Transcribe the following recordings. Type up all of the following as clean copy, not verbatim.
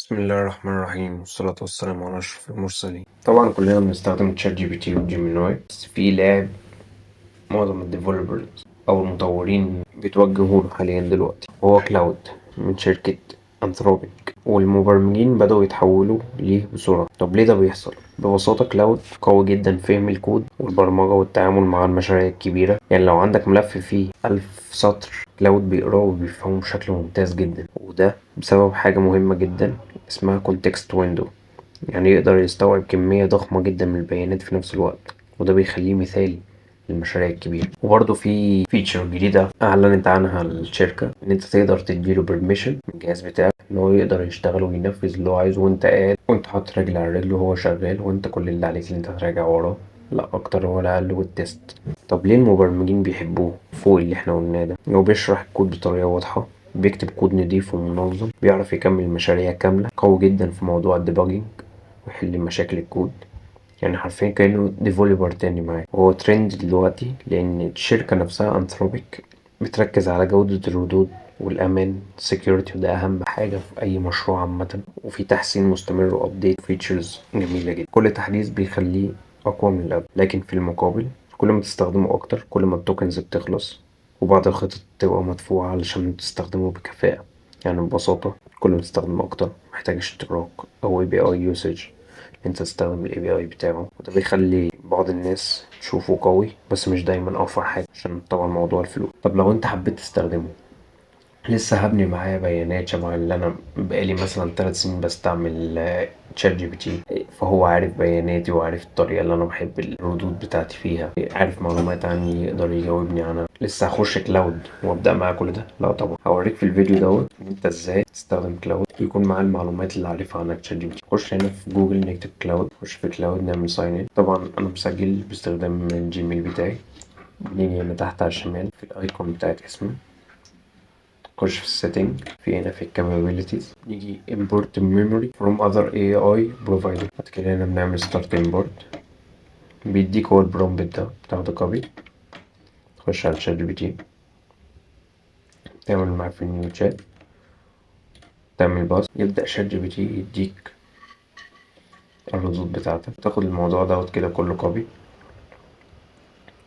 بسم الله الرحمن الرحيم، والصلاة والسلام على أشرف المرسلين. طبعا كلنا بنستخدم ChatGPT و Gemini، بس في لاعب معظم ال developers أو المطورين بيتوجهوا له حاليا دلوقتي، وهو Claude من شركة Anthropic، والمبرمجين بدأوا يتحولوا ليه بسرعة. طب ليه ده بيحصل؟ ببساطة Claude قوي جدا في فهم الكود والبرمجة والتعامل مع المشاريع الكبيرة. يعني لو عندك ملف فيه 1000 سطر، Claude بيقراه وبيفهمه بشكل ممتاز جدا، وده بسبب حاجة مهمة جدا اسمها context window. يعني يقدر يستوعب كمية ضخمة جدا من البيانات في نفس الوقت، وده بيخليه مثالي للمشاريع الكبيرة. وبرضه في feature جديدة أعلنت عنها الشركة، إن أنت تقدر تديله permission من الجهاز بتاعك إن هو يقدر يشتغل وينفذ اللي هو عايزه وأنت قاعد، وأنت حاطط رجل على رجل وهو شغال، وأنت كل اللي عليك إن أنت تراجع وراه، لا أكتر ولا أقل، وال test. طب ليه المبرمجين بيحبوه فوق اللي احنا قلناه ده؟ إن هو بيشرح الكود بطريقة واضحة، بيكتب كود نضيف ومنظم، بيعرف يكمل مشاريع كاملة، قوي جدا في موضوع ال debugging ويحل مشاكل الكود. يعني حرفيا كأنه developer تاني معاك. وهو ترند دلوقتي لأن الشركة نفسها Anthropic بتركز على جودة الردود والأمان security، وده أهم حاجة في أي مشروع عامة. وفي تحسين مستمر و update features جميلة جدا، كل تحديث بيخليه أقوى من اللي قبل. لكن في المقابل كل ما تستخدمه أكتر كل ما ال tokens بتخلص، وبعض الخطط تبقى مدفوعة علشان تستخدمه بكفاءة. يعني ببساطة كل ما تستخدمه أكتر محتاج اشتراك أو API usage، انت تستخدم ال API بتاعه، وده بيخلي بعض الناس تشوفه قوي بس مش دايما اوفر حاجة، عشان طبعا موضوع الفلوس. طب لو انت حبيت تستخدمه، لسه هبني معايا بيانات شبه اللي انا بقالي مثلا 3 سنين بستعمل ChatGPT، فهو عارف بياناتي وعارف الطريقة اللي انا بحب الردود بتاعتي فيها، عارف معلومات عني يقدر يجاوبني عنها. لسه هخش Claude وابدا معاه كل ده؟ لا طبعا. هوريك في الفيديو دوت ان انت ازاي تستخدم Claude ويكون معاه المعلومات اللي عارفها عنك ChatGPT. خش هنا في جوجل نكتب Claude، خش في Claude نعمل sign in. طبعا انا مسجل باستخدام ال Gmail بتاعي. نيجي هنا تحت على الشمال في ال icon بتاعت اسمي، خش في ال setting، في هنا في ال capabilities نيجي import memory from other AI provider. بعد كده هنا بنعمل start import، بيديك هو ال prompt ده، بتاخده copy، تخش على ChatGPT، تعمل معاه في new chat، تعمل paste، يبدأ ChatGPT يديك الردود بتاعتك. تاخد الموضوع دوت كده كله copy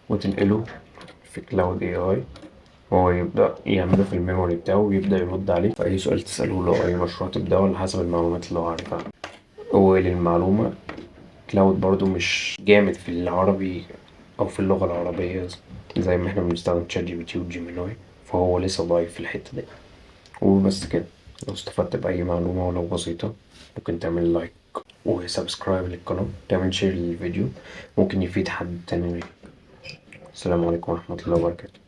وتنقله في Claude AI، هو يبدأ يعمله في ال memory بتاعه ويبدأ يرد عليك في أي سؤال تسأله له أو أي مشروع تبدأه على حسب المعلومات اللي هو عارفها. وللمعلومة Claude برضو مش جامد في العربي أو في اللغة العربية زي ما احنا بنستخدم ChatGPT و Gemini، فهو لسه ضعيف في الحتة دي. وبس كده، لو استفدت بأي معلومة ولو بسيطة ممكن تعمل like و subscribe للقناة، تعمل share للفيديو، ممكن يفيد حد تاني غيرك. السلام عليكم ورحمة الله وبركاته.